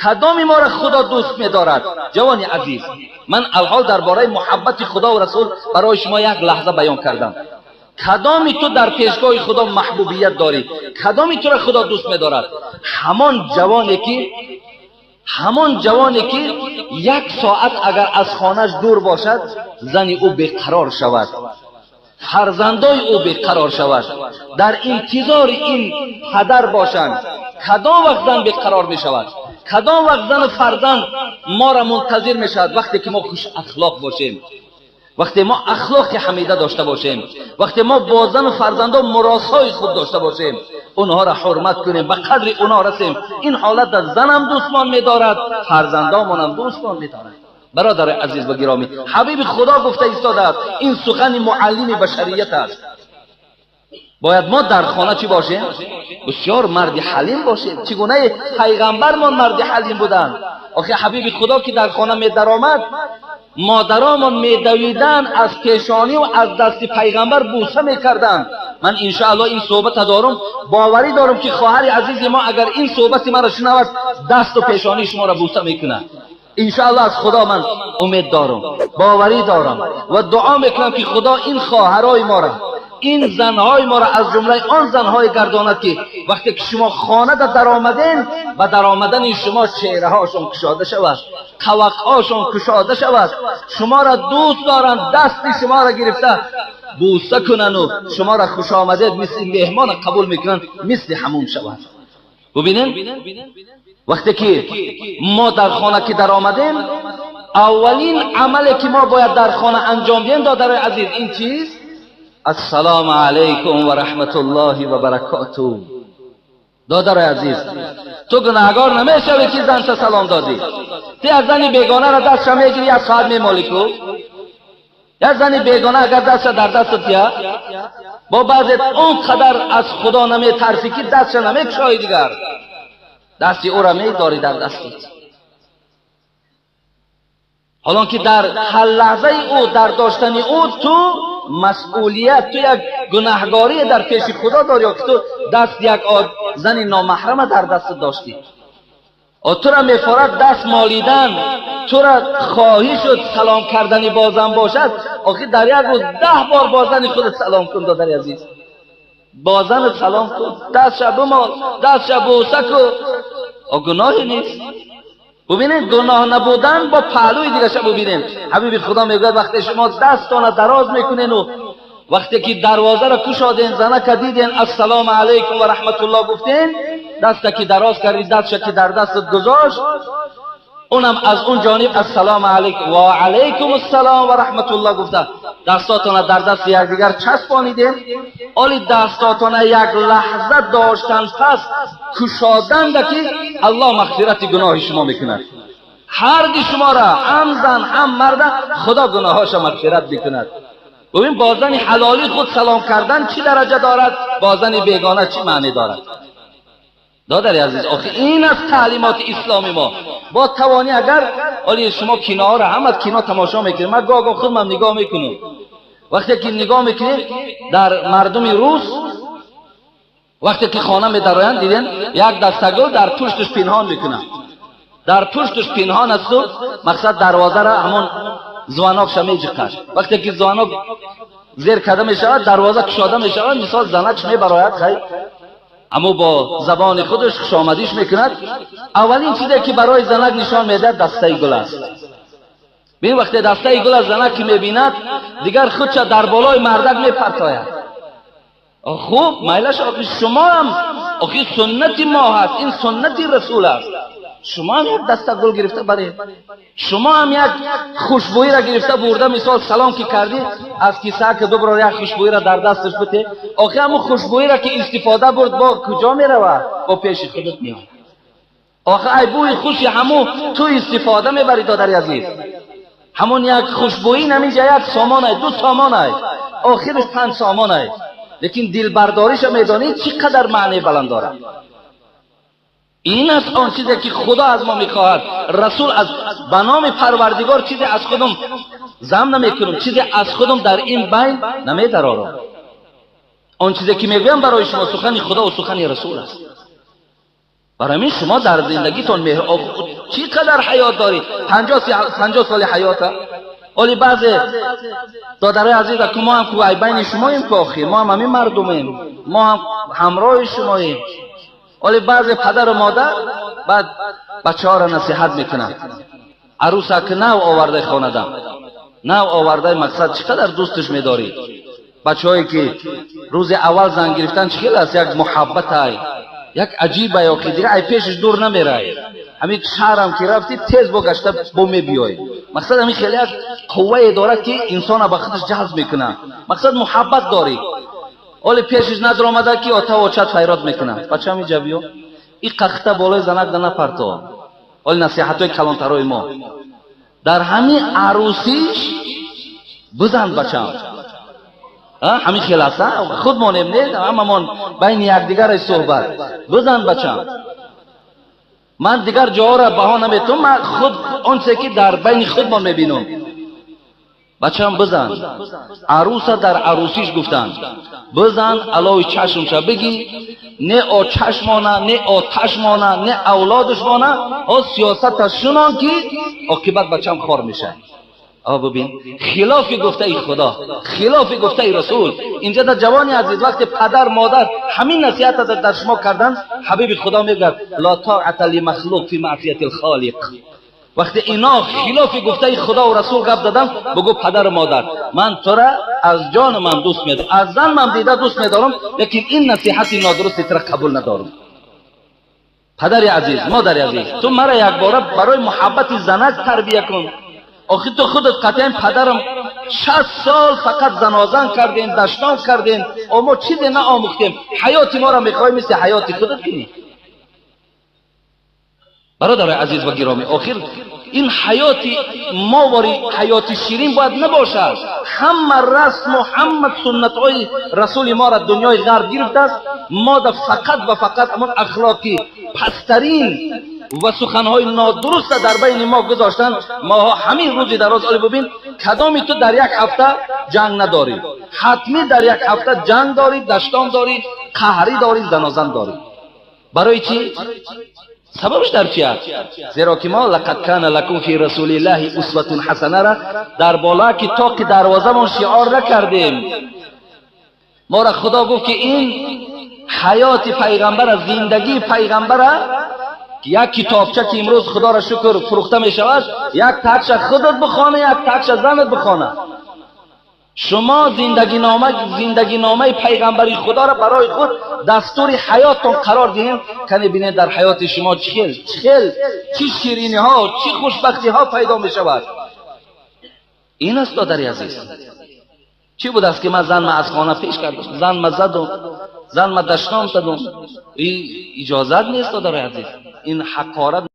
Кадоми моро Худо дӯст медорад? Ҷавони азиз, ман алҳол дар бораи муҳаббати Худо ва Расул барои шумо як лаҳза баён кардам. Кадоми ту дар пешгоҳи Худо маҳбубият дорӣ? Кадоми туро Худо дӯст медорад? Ҳамон ҷавоне, ки як соат агар аз хонаш дур бошад, зани ӯ беқарор шавад, фарзандои ӯ беқарор шавад, дар интизори ин падар бошанд. Кадом вақт зан беқарор мешавад? Кадом вақт зану фарзанд моро мунтазир мешавад? Вақте ки мо хушахлоқ бошем, вақте мо ахлоқи ҳамида дошта бошем, вақте мо бо зану фарзандон муросои хуб дошта бошем, онҳоро ҳурмат кунем, ба қадри онҳо расем. Ин ҳолатда занам дӯстмон медорад, фарзандомонам дӯстмон медорад. Бародари азиз ва гиромӣ, ҳабиби Худо гуфта истодааст, ин сухани муаллими башарият аст. Бояд мо дар хона чӣ бошем? Бисёр марди ҳалим бошем. Чӣ гунаи пайғамбармон марди ҳалим буданд. Охи, ҳабиби Худо ки дар хона медаромад, модаромон медавиданд, аз пешониву аз дасти пайғамбар бӯса мекарданд. Ман иншоалло ин суҳбата дорум, боварӣ дорам, ки хоҳари азизи мо агар ин суҳбати маро шунавад, дасту пешонии шуморо бӯса мекунад, иншоалло. Аз Худо ман умед дорам, боварӣ дорам ва дуо мекунам, ки Худо ин хоҳарои моро, ин занҳои моро аз ҷумлаи он занҳое гардонад, ки вақте ки шумо хонада даромаден, ба даромадани шумо чеҳраҳошон кушода шавад, қавақҳошон кушода шавад, шуморо дӯст доранд, дасти шуморо гирифта бӯса кунану шуморо хушомадед, мисли меҳмона қабул мекунанд, мисли ҳамун шавад. Бубинед, вақте ки мо дар хона ки даромадем, аввалин амале ки мо бояд дар хона анҷом диҳем, додарои азиз, ин чиз: «Ассалому алайкум ва раҳматуллоҳи ва баракоту». Додарои азиз, ту гунаҳгор намешавӣ, ки занта салом додӣ. Ту як зани бегонаро дастша мегирӣ, як соат мемолӣ ку. Як зани бегона агар дастша дар дастат я, бо баъзе он қадар аз Худо наметарсӣ, ки дастша намекушоӣ, дигар дасти ӯра медорӣ дар дастат, ҳолон ки дар ҳар лаҳзаи ӯ дар доштани ӯ ту масъулият, ту як гунаҳгорие дар пеши Худо дорӣ, ё ки ту даст як зани номаҳрама дар дастат доштӣ. Тура мефорад даст молидан, тура хоҳӣ шуд салом кардани бо зан бошад. Охир дар як рӯз 10 бор бо зани худат салом кун. Додари азиз, бо занат салом кун, дастша бимол, дастша бӯса кун, гуноҳе нест. Бубинед, гуноҳ набудан бо паҳлӯи дигаша бубинем. Ҳабиби Худо мегӯяд: вақте шумо дастона дароз мекунену вақте ки дарвозаро кушоден, занака диден, «Ассалому алайкум ва раҳматуллоҳ» гуфтен, даста ки дароз кардӣ, дастша ки дар дастат гузошт, унам аз он ҷониб «Ассалому алайкум ва алайкум ассалом ва раҳматуллоҳ» гуфта, дастотона дар дасти якдигар часпонидем. Оли дастотона як лаҳза доштан, пас кушоданда ки Аллоҳ мағфирати гуноҳи шумо мекунад. Ҳарди шуморо, ҳам зан, ҳам марда, Худо гуноҳҳоша мағфират мекунад. Бубин, бо зани ҳалоли худ салом кардан чӣ дараҷа дорад, бо зани бегона чӣ маъне дорад? Додари азиз, охи ин аст таълимоти исломи мо. Бо тавонӣ агар оли шумо киноҳоро ҳама кино тамошо мекунед, ман гоҳ гоҳ худмам нигоҳ мекунам. Вақте ки нигоҳ мекунем, дар мардуми рус вақте ки хона медароянд, дидем, як дастагул дар пушташ пинҳон мекунанд, дар пушташ пинҳон асту мақсад дарвозара ҳамон звонок ша меҷиқад. Вақте ки звонок зер карда мешавад, дарвоза кушода мешавад, мисол, занакш мебарояд, хай, аммо бо забони худаш хушомадиш мекунад. Аввалин чизе ки барои занак нишон медиҳад, дастаи гул аст. Бин, вақте дастаи гул аз занак ки мебинад, дигар худша дар болои мардак мепартояд. Хуб, майлаш, охи шумоам, охи суннати мо ҳаст, ин суннати Расул аст. Шумо ҳам як даста гул гирифта баред, шумо ҳам як хушбӯиро гирифта бурда, мисол, салом ки кардӣ, аз кисаа ки дуброр як хушбӯиро дар дасташ бите. Охи ҳамун хушбӯиро ки истифода бурд, бо куҷо меравад? Бо пеши худат меояд. Охи ай бӯи хуши ҳамун ту истифода мебарӣ. Додари азиз, ҳамун як хушбӯӣ наминҷа як сомонай, ду сомонай, охираш 5 сомонай, лекин дилбардориша медонӣ чӣ қадар маънии баланд дорад? Ин аст он чизе ки Худо аз мо мехоҳад, Расул. Аз ба номи Парвардигор, чизе аз худум зам намекунам, чизе аз худум дар ин байн намедарорам. Он чизе ки мегӯям барои шумо, сухани Худо ва сухани Расул аст. Барои ҳамин шумо дар зиндагитон меҳр, чӣ қадар ҳаёт дорӣ? 50 соли ҳаёта. Оли баъзе додарои азиз, ку мо ҳам ку ай байни шумоем, ку охир мо ҳам ҳамин мардумем, мо ҳам ҳамроҳи шумоем. Оли баъзе падару модар баъд бачаҳоро насиҳат мекунанд. Арӯса ки нав овардаи хонада, нав овардаи, мақсад, чӣ қадар дӯсташ медорӣ. Бачаҳое ки рӯзи аввал зан гирифтан, чӣ хел аст, як муҳаббатай, як аҷиба, ё ки дига ай пешаш дур намерай. Ҳамин шаҳрам ки рафтӣ, тез бо гашта бо мебиёй. Мақсад, ҳамин хеле як қуввае дорад, ки инсона ба худаш ҷазб мекунад. Мақсад, муҳаббат дорӣ. Оли пешаш надромада, ки отаву очат файрод мекунад: «Бачам, иҷа биё, и қахта болои занак да напарто». Оли насиҳатҳои калонтарои мо дар ҳамин арӯсиш: «Бизан, бачам». Ҳамин хел аст, худмонем, не, ҳамамон байни якдигаре суҳбат: «Бизан, бачам». Ман дигар ҷоҳоро баҳо наметавонам, ман худ онче ки дар байни худмон мебинам: «Бачам, бизан». Арӯса дар арӯсиш гуфтанд: «Бизан, алови чашмша бигӣ, не очашмона, не оташмона, не авлодушмона. О сиёсата шунон, ки оқибат бачам хор мешавад». А бибин, хилофи гуфтаи Худо, хилофи гуфтаи Расул. Инҷа дар ҷавони азиз, вақте падар модар ҳамин насиҳата дар шумо карданд, ҳабиби Худо мегӯяд: «Ла тоата лимахлуқ фи маъсияти лхолиқ». Вақте ино хилофи гуфтаи Худову Расул гап задан, бугӯ: «Падару модар, ман тура аз ҷону ман дӯст медорам, аз зан ман дида дӯст медорам, лекин ин насиҳати нодурусти тура қабул надорам. Падари азиз, модари азиз, ту мара якбора барои муҳаббати занак тарбия кун. Охир ту худат қатъиян, падарам, 60 сол фақат занозан кардем, дашном кардем, мо чизе наомӯхтем. Ҳаёти моро мехоҳӣ мисли ҳаёти худат кунӣ?» Бародарои азиз ва гиромӣ, охир ин ҳаёти мовори ҳаёти ширин бояд набошад. Ҳама расму ҳама суннатҳои расули моро дунёи ғарб гирифтааст. Мода фақат ва фақат ҳамон ахлоқи пасттарин ва суханҳои нодуруста дар байни мо гузоштанд. Моҳо ҳамин рӯзи дароз, оли бубин, кадоми ту дар як ҳафта ҷанг надорӣ? Ҳатмӣ дар як ҳафта ҷанг дорӣ, даштон дорӣ, қаҳрӣ дорӣ, занозан дорӣ. Барои чӣ? Сабабш дар чи аст? Зеро ки мо «لقد كان لكم في رسول الله أسوة حسنة» ра дар бола ки тоқи дарвозамон шиор накардем. Мора Худо гуфт, ки ин ҳаёти пайғамбара, зиндагии пайғамбара, як китобча, ки имрӯз, Худоро шукр, фурӯхта мешавад, як такша худат бихона, як такша занат бихона. Шумо зиндагиномаи пайғамбари Худоро барои худ дастури ҳаёттон қарор диҳем. Кане бинед, дар ҳаёти шумо чӣ хел, чӣ хел, чӣ шириниҳо, чӣ хушбахтиҳо пайдо мешавад. Ин аст, додари азиз. Чӣ будааст, ки ман занма аз хона пеш кардам, занма задум, занма дашном задум? Иҷозат нест, додари азиз, ин ҳақорат.